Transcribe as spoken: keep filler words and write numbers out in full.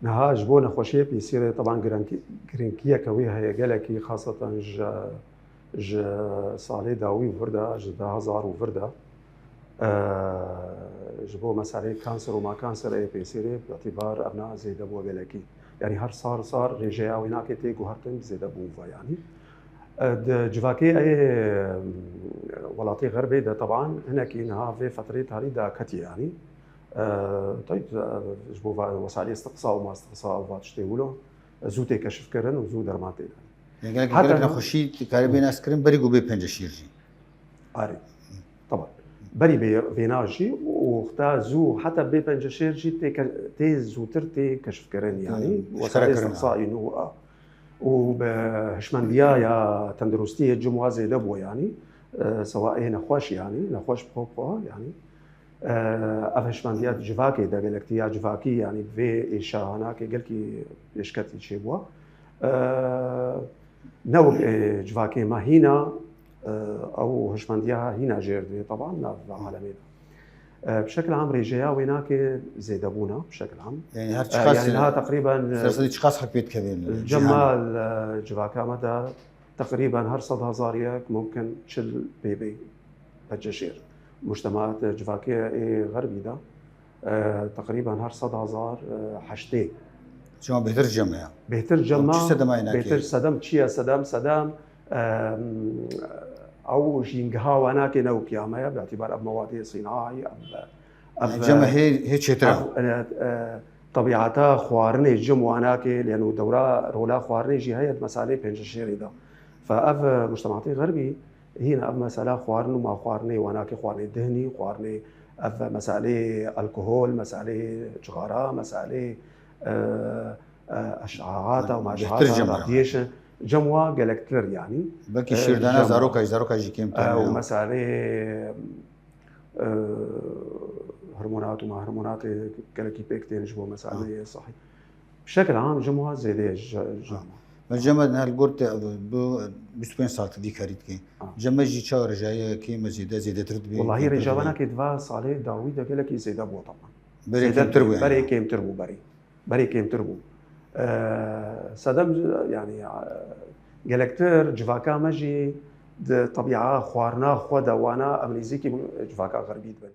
Niha ji bo nexweşiyê pêsîrê teban girenkî-, giringiyeke wî heye gelekî, xaseten ji, ji salê dawî û vir de, ji du hezar û vir de, e, ji bo meseleyê kanser û makanser ê pêsîrê, bi îtîbar evna zêde bû gelekî. Yanî her sar sar rêjeya wênakê tê guhertin, zêde bû ve yanî. E, di civakê ê, e, welatê Xerbê de teban hinekî niha vê fetrê tarî de ketiye yanî. E, tabii, e, ji bo va-, wesalê istiqsa û ma istiqsa û va tiştê wilo, e, zû tê keşifkirin û zû derman tê dan. Yanî gelek, heta gelek niha nexweşî dikarî bê naskirin berî ku bê penceşêr jî. Arê. Teban. Berî bê vêna jî û wexta zû heta bê penceşêr jî tê ke-, tê zûtir tê keşifkirin yanî. Hmm, wesalê istiqsa û, û bi hişmendiya ya tenduristiyê cim wa zêde bû yanî. E, sewa ê nexweş yanî, nexweş bi xwe bi xwe yanî. E, ev hişmendiya civakê de gelektiya civakî yanî vê êşa hanakê gelkî pêşketî çêbû. E, ne wek, e, civakê me hîna, e, ew hişmendiya hîna jêr dibê teban nav alemê de. E, bi şekil am rêjeya wênakê zêde bûna, bi şekil am. Yanî her E, çiqas, yanî niha teqrîben, e, sersedî çiqas hek pê dikevê li cem cîhanê? Me, e, civaka me de teqrîben her sed hezar yek mumkin çil pê bê penceşêr. Mujtemaat civakê ê Xerbî de, e, teqrîben her sed hezar, e, heştê. Çima bêhtir cem e ya? Bêhtir cem e. Çi sedema yênakê? Bêhtir sedem çi ye? Sedem, sedem, e, ew jîngeha wanakê ne wekî me ye, bi îtîbar ev mewadê sînayî, ev, ev, Cem e hê, hê çêtir e. Ev, e, e, tebîata xwarinê cim wanakê, lêno dewra rola xwarinê jî heye di meselê penceşêrê de. Fe ev, e, mujtemaatê Xerbî, hîna ev mesela xwarin û ma xwarinê wanakê, xwarinê dihnî, xwarinê ev meselê alkohol, meselê cixara, meselê, e, e, eşaata û ma Bêhtir eşaata cem e. Radiation, cem wa gelektir yanî. Belkî E, şêrdana cem zaroka, zaroka jî kêmtir e, û ya. Meselê, e, hormonat û ma hormonatê gelekî pêk tên ji bo meseleyê sahî. Bi şekil am cem wa zêde ye ji, ji Ha. Me cem e her gor te bi bîst û pênc sal tu vî karî dikî. Ha. Cem e jî çawa rêjayê kêm e zêde, zêdetir dibê, Wellahî kêmtir rêja dibê? Wênakê di va salê dawî de gelekî zêde bû teban. Berê Zêde kêmtir bû yani. Berê kêmtir bû berê. Berê kêmtir bû. E, sedem yani, e, gelektir civaka me jî di tebîa xwarina xwe de wana em nêzîkî civaka xerbî dibin.